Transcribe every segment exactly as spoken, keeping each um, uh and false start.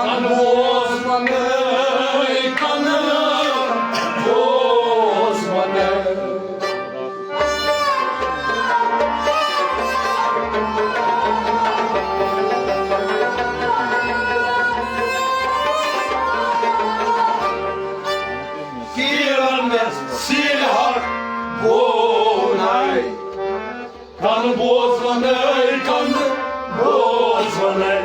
بوز ونے، کن بوز ونے۔ پیرن سیرہٹ بونائی۔ کن بوز ونے، کن بوز ونے۔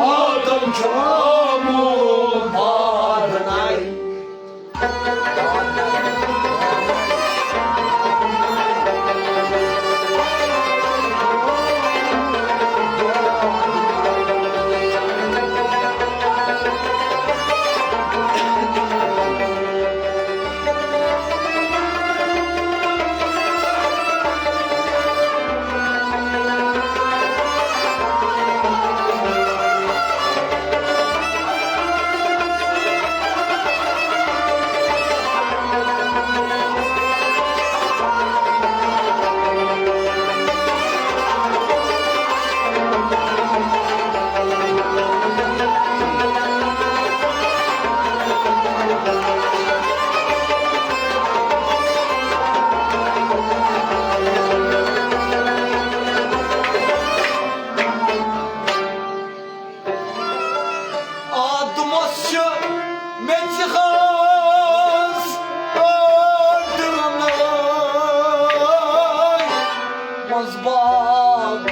آدم چھُ آمُت بادنائی۔ آدمس چھِ میٚژِ ہٕنٛز أڑ دِلہٕ نٲے، منٛزباگ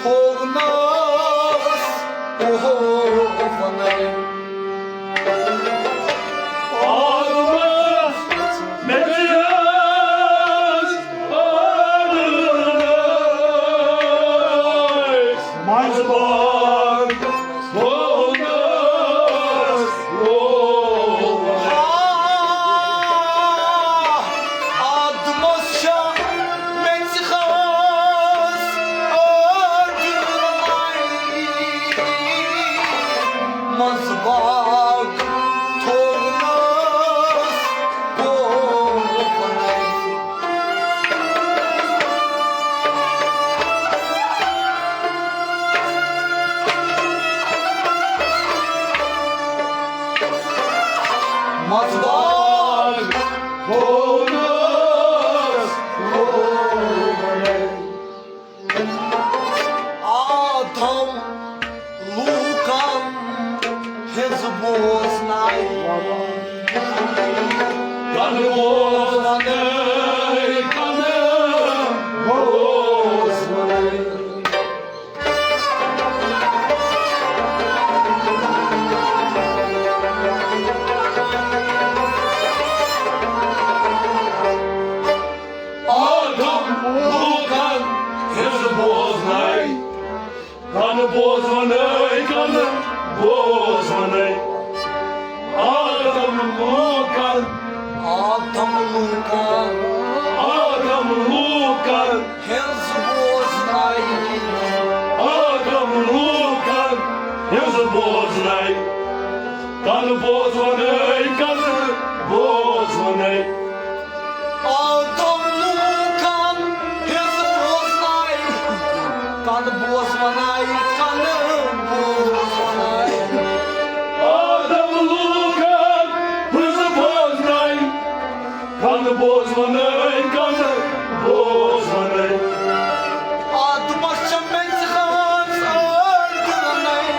تھوونس اوہو فنائی۔ آدمس میٚژِ ہٕنٛز أڑ دِلہٕ نٲے، منٛزباگ تھوونس اوہو فنائی۔ آدمس چھےٚ میٚژِ ہٕنٛز أڑ دِلہٕ نٲے، منٛزباگ تھوونس اوہو فنائی۔ منٛزباگ تھوونس اوہو فنائی۔ آدم لوٗکن ہٕنٛز بوزناے۔ کن بوزناے، کن بوزناے۔ آدم لوٗکن ہٕنٛز بوزناے۔ کن بوزونے، کن بوزونے۔ آدم لوٗکن۔ آدم لوٗکن۔ آدم لوٗکن۔ ہٕنٛز بوزناے۔ آدم لوٗکن۔ ہٕنٛز بوزناے۔ کن بوزونے، کن بوزونے۔ آدم لوٗکن ہٕنٛز بوزناے، کن بوزونے، کن بوزونے۔ آدم لوٗکن ہٕنٛز بوزناے، کن بوزونے، کن بوزونے۔ آدمس چھےٚ میٚژِ ہٕنٛز أڑ دِلہٕ نٲے،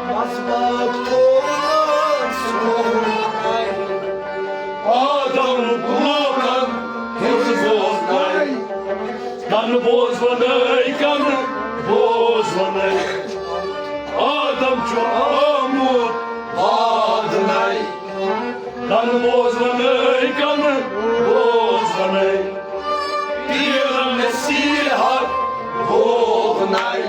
منٛزباگ تھوونس اوہو فنائی۔ آدم لوٗکن ہٕنٛز بوزناے۔ کن بوزونے، کن بوزونے۔ آدم چھُ آمُت بادناے۔ کن بوزونے، کن بوزونے۔ پیرن نصیحت بوزناے۔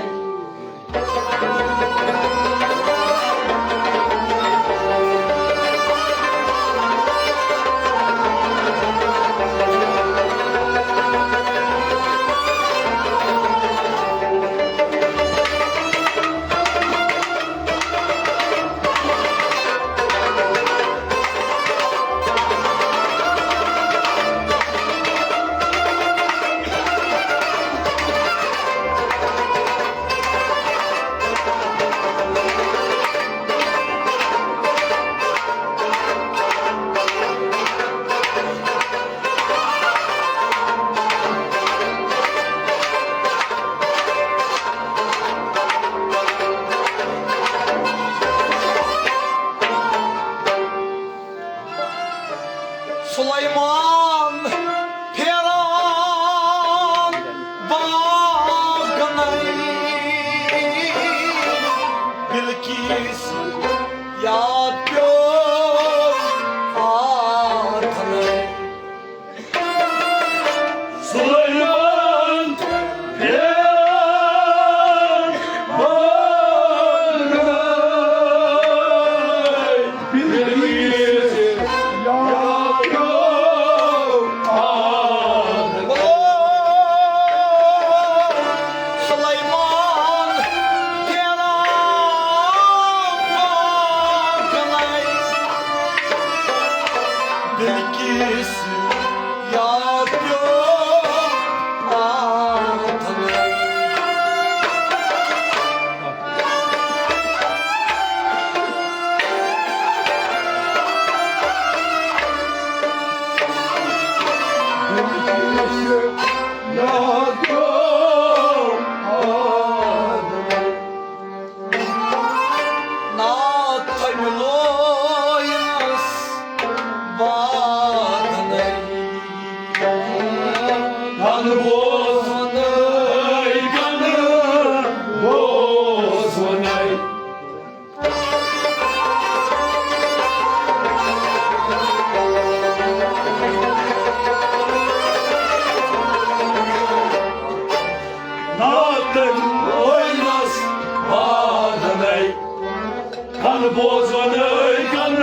بوزونے کن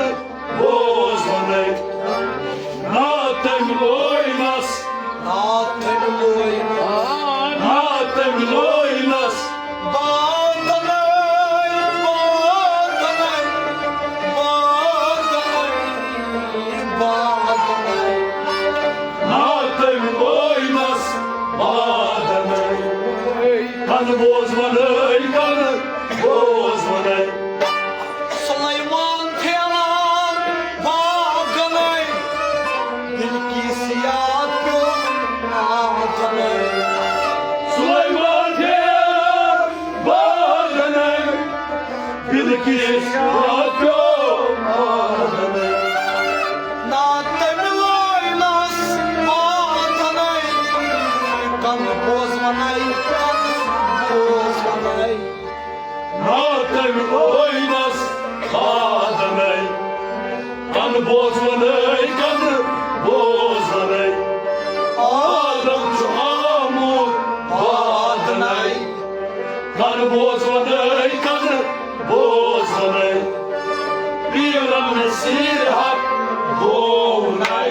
بوزونے۔ نا تٔمۍ لوے نس۔ نا تٔمۍ لوے نس۔ نا تٔمۍ لوے نس۔ بادنے، بادنے، بادنے، بادنے۔ نا تٔمۍ لوے نس۔ بادنے۔ کن بوزونے، کن بوزونے۔ سلیمان پھیران باغنے، بلقیس یاد پیوٚو آنگنے۔ سلیمان پھیران باغنے، بلقیس یاد پیوٚو آنگنے۔ نا تٔمۍ لٲنس بادنے، کن بوزونے، کن بوزونے۔ نا تٔمۍ لٲنس بادنے، کن بوزونے، کن بوزونے۔ آدم چھُ آمُت بادنے، کن بوزونے، کن بوزونے۔ پیرن سیر حق بونے۔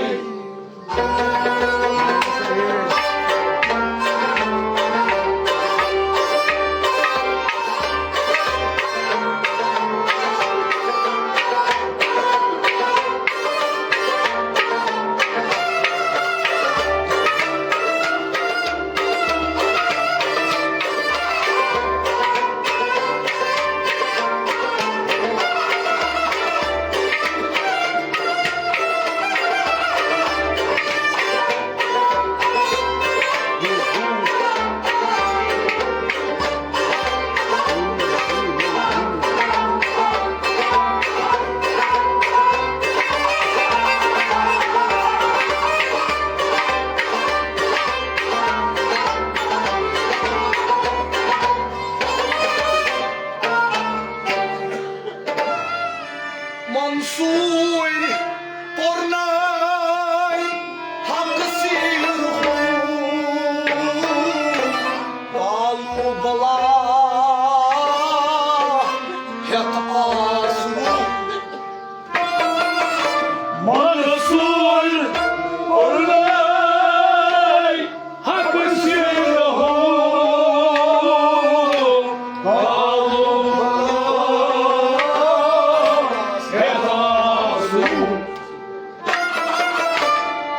منصور پورناے حق سیر ہو، کالو بلا ہیت آسو۔ منصور پورناے حق سیر ہو، کالو بلا ہیت آسو۔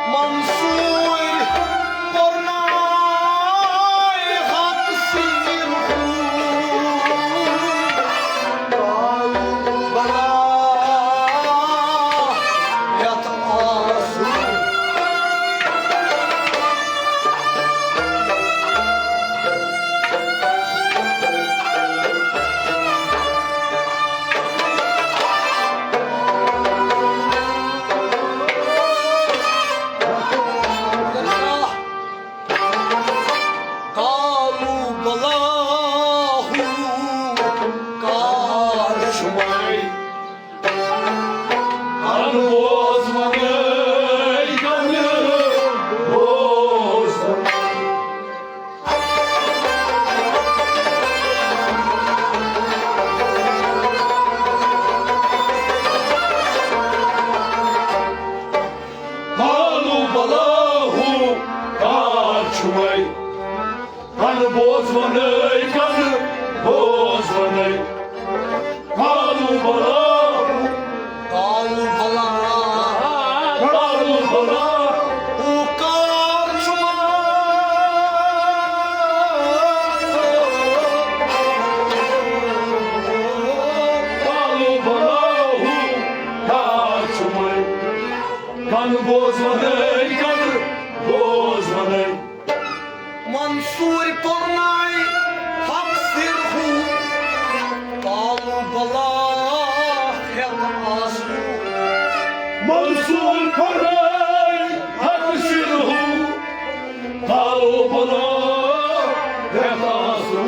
منصور پورناے حق سیر ہو، بلا ہیت آسو۔ کالو بلا ہو کار شمائی۔ کن بوز ونے، کن بوز ونے۔ کالو بلا ہو کار شمائی۔ کن بوز ونے، کن بوز ونے۔ کالو بلا۔ کالو بلا۔ کالو بلا۔ او کار چھُ۔ کالو بلا۔ او کار چھُ۔ کن بوز ونے، کن بوز ونے۔ منصور پورناے حق سیر ہو، کالو بلا ہیت آسو۔ منصور پورناے حق سیر ہو، کالو بلا ہیت آسو۔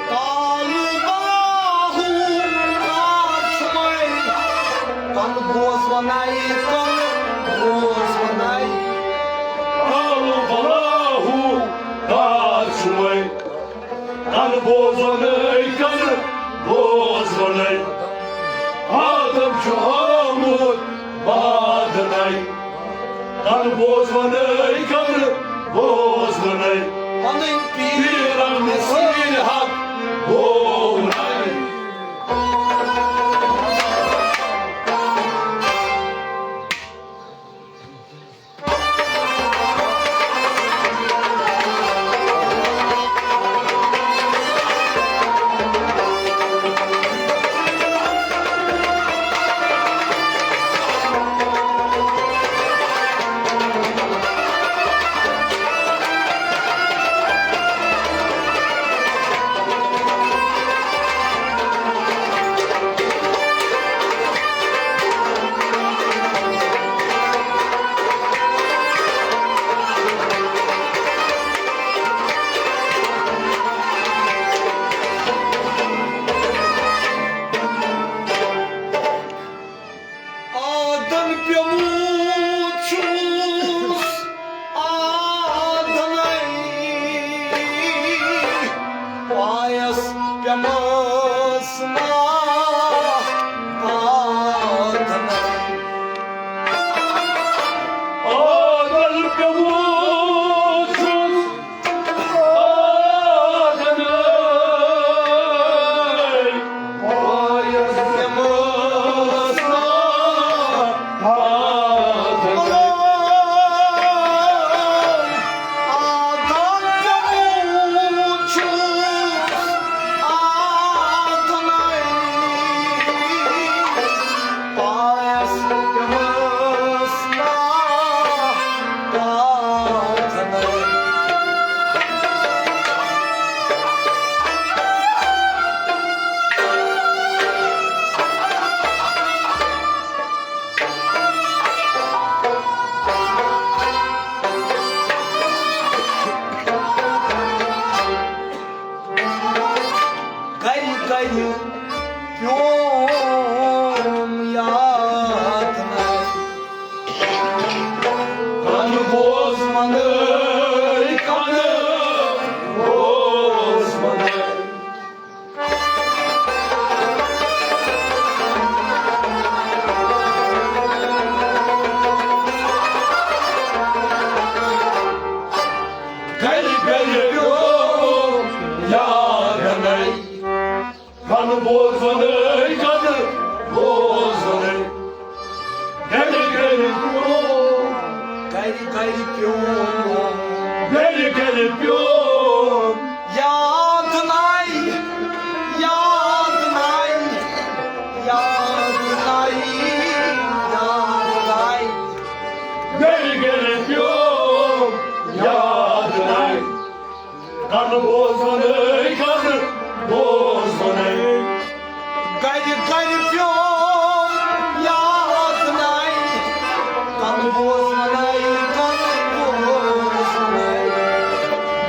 کالو بلا ہو کار شمائی۔ کن بوز ونائی، کن بوز ونائی۔ کالو بلا ہو کار شمائی۔ کن بوز ونائی، کن بوز ونائی۔ آمُت وادنَے۔ کَن بوزوَنَے، کَن بوزوَنَے۔ پَنٕنۍ پیٖرَن نصیٖحت گوٚو نَے۔ آدن پیوٚمُت چھُس آدنَے، پایَس پیمَس نا آدنَے۔ آدن پیوٚمُت چھُس آدنَے۔ گرِ گرِ پیوم یاد نَے۔ کَن بوزوَنَے، کَن بوزوَنَے۔ گرِ گرِ پیوٚو یاد نَے۔ کَن بوزوَنَے، کَن بوزوَنَے۔ گرِ گرِ پیوٚو۔ گرِ گرِ پیوٚو۔ گرِ گرِ پیوٚو۔ یاد نَے، یاد نَے، یاد نَے، یاد نَے۔ گرِ گرِ پیوٚو یاد نَے۔ کَن بوزوَنَے، کَن بوزوَنَے۔ گرِ گرِ پیوٚو یاد نَے۔ کَن بوزوَنَے، کَن بوزوَنَے۔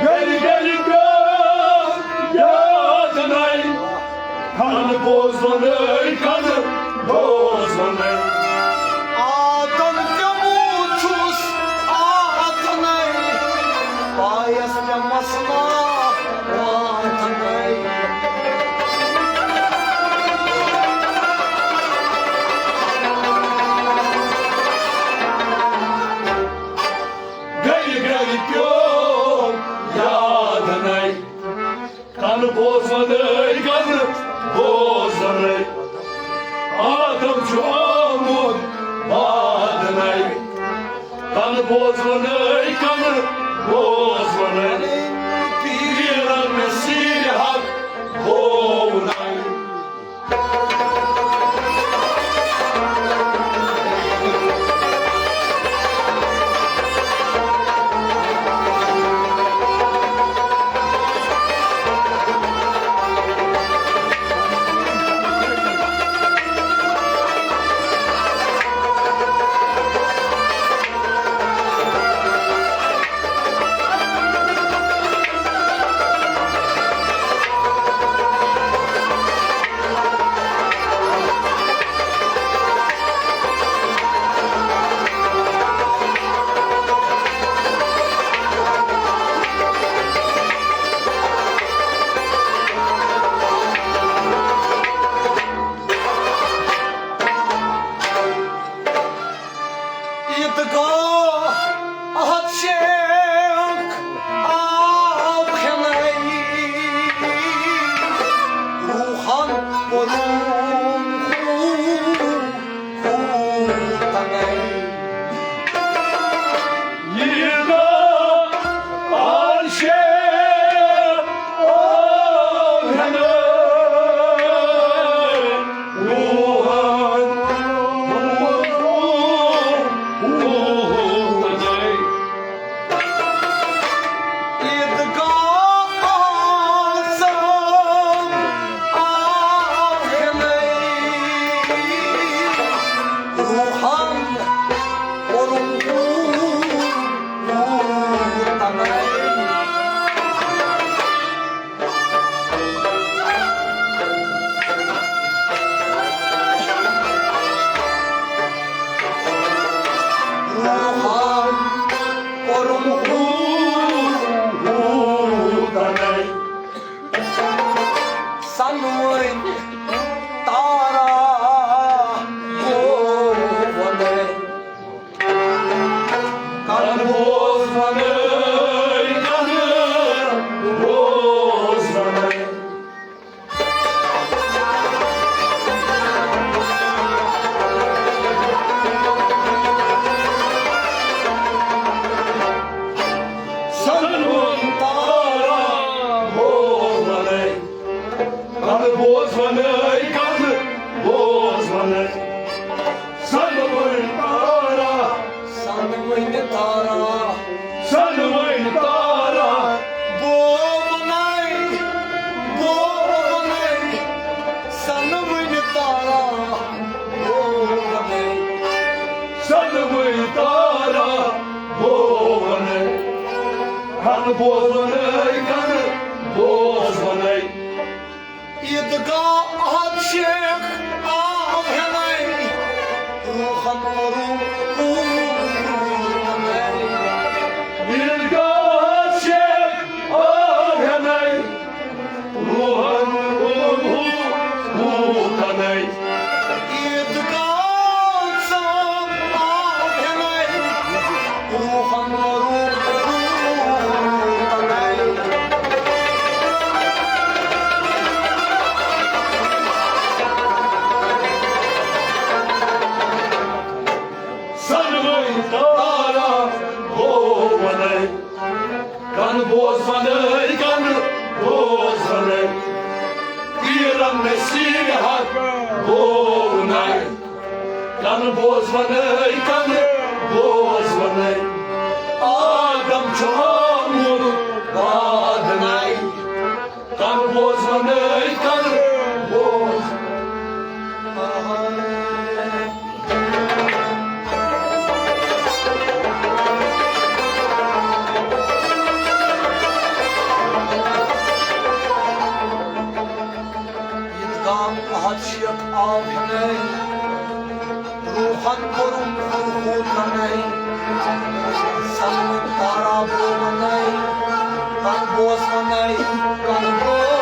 گرِ گرِ پیوٚو یاد نَے۔ کَن بوزوَنَے، کَن بوزوَنَے۔ آدن پیوٚمُت چھُس آدنَے، پایَس پیمَس نا آدنَے۔ گرِ گرِ پیوٚو یاد نَے۔ کَن بوزوَنَے، کَن بوزوَنَے۔ آدم چھُ آمُت وادنَے۔ کَن بوزوَنَے، کَن بوزوَنَے۔ پیٖرَن نصیٖحت گوٚو نَے۔ تارا گوٚو وَنے۔ کَن بوز وَنے، کَن بوز وَنے۔ سَنوُن تارا گوٚو وَنے۔ کَن بوز وَنے، کَن بوز وَنے۔ سَنوُن تارا، سَنوُن تارا، سَنوُن تارا۔ بوز وَنے، بوز وَنے۔ سَنوُن تارا، بوز وَنے۔ سَنوُن تارا، بوز وَنے۔ کَن بوز وَنے، کَن بوز وَنے۔ عیٖدگاہ احد شیخ آو ہٮ۪نَے، روحن روح وَنے۔ عیٖدگاہ احد شیخ آو ہٮ۪نَے، روحن روح وَنے۔ عیٖدگاہ صٲب آو ہٮ۪نَے، روحن روح وَنے۔ سَنوُن تارا گوٚو وَنے۔ کَن بوز وَنے، کَن بوز وَنے۔ پیٖرن نصیحت گوٚو وَنے۔ کَن بوز وَنے، کَن بوز وَنے۔ آدم چھُ آمُت وادنَے۔ کَن بوز وَنے، کَن بوز۔ عیٖدگاہ احد شیخ آو ہٮ۪نَے، روحن کوٚرُن خوٗن وَنے۔ سَنوُن تارا گوٚو وَنے، کَن بوز وَنے، کَن بوز۔